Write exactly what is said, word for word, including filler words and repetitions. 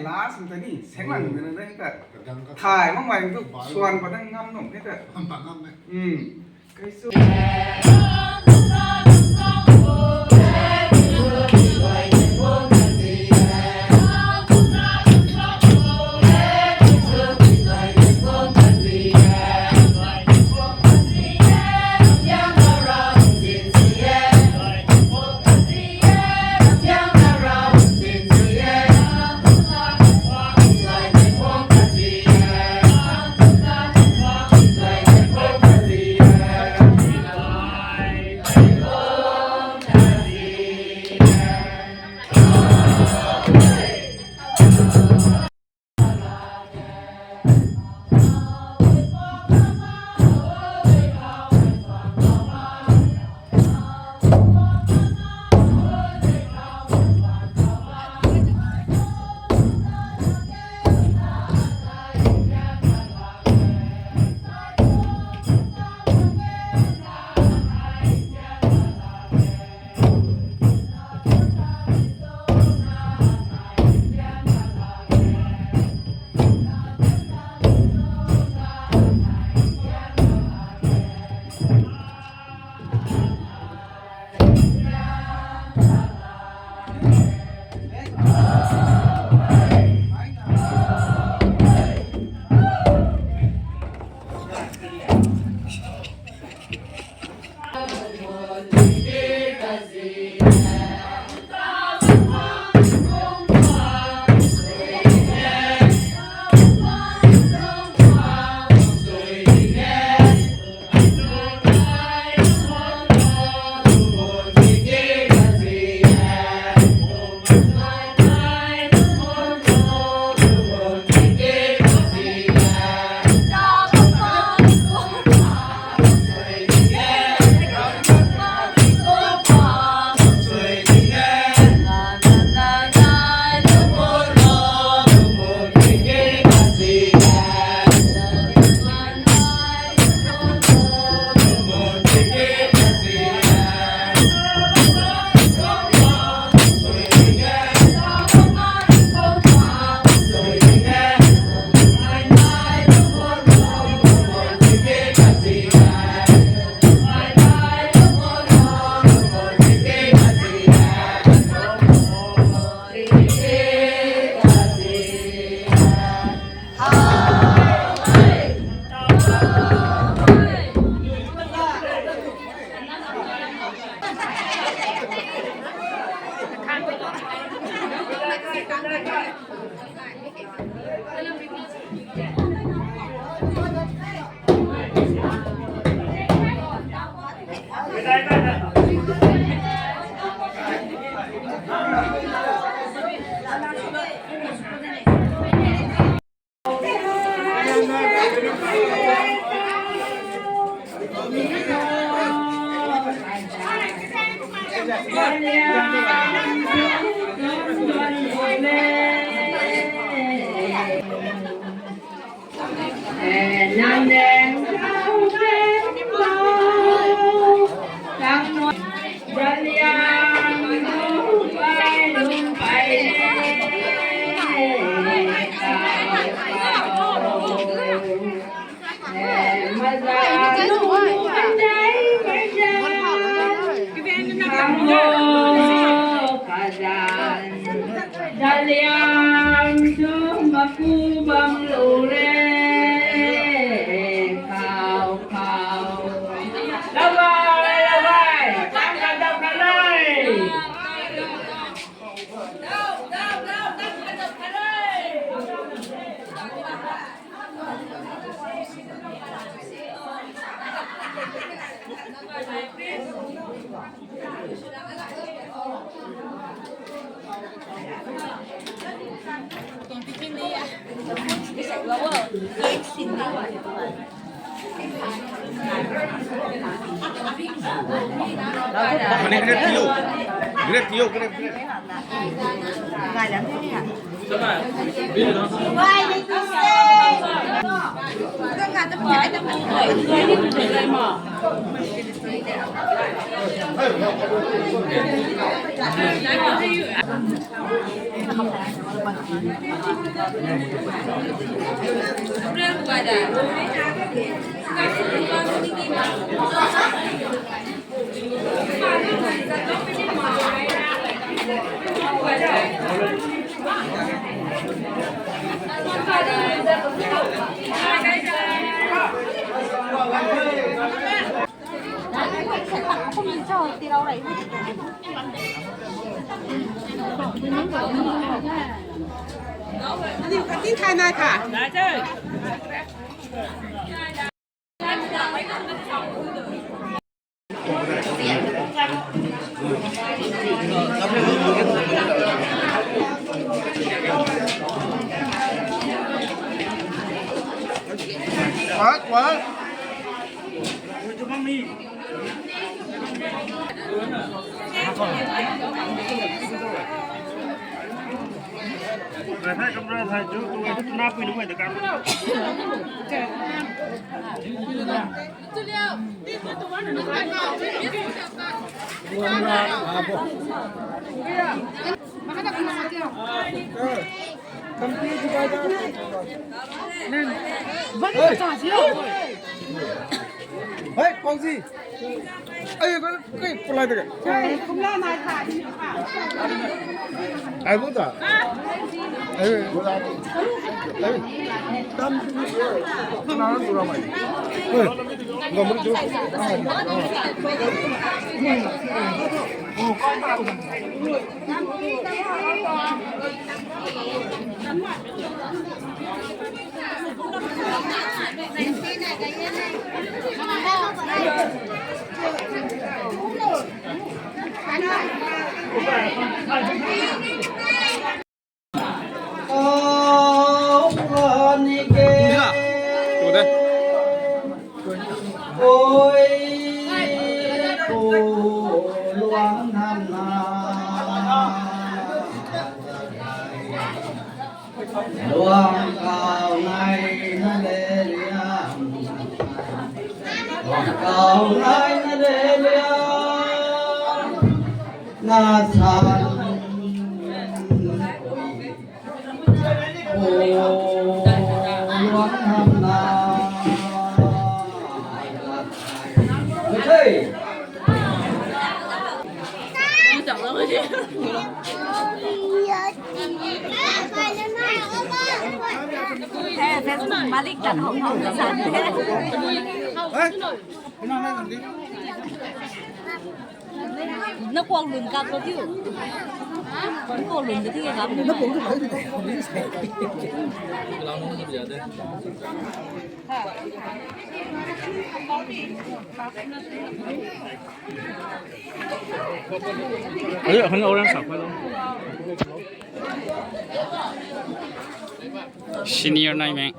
Last ni ta ni, senglang ni ta ni ta. Thay makmei tu suan pat dang ngam nuh ni ta. Ngam pat ngam e. Hmm. Zaliang tu maku bam lu re, khau khau. Lavai, lavai, tang ka dau ka lai. Mane grape tiyo. Grape tiyo, grape, grape. Hey, Pauzi. Ai, kai, kai, palai de. Ai, bu ta. Ai, ai, tam, na tu ra mai. Oi, ngam ru chu. Luang kau nai na le liang, luang kau nai na le liang, na san, o, luang nam na. Okay. Malik tan hong hong san. Na kuang lun kap ko tiu. Na kuang lun ka tiu kap. Ayo, hana orang sa pha lo. Senior nai meng.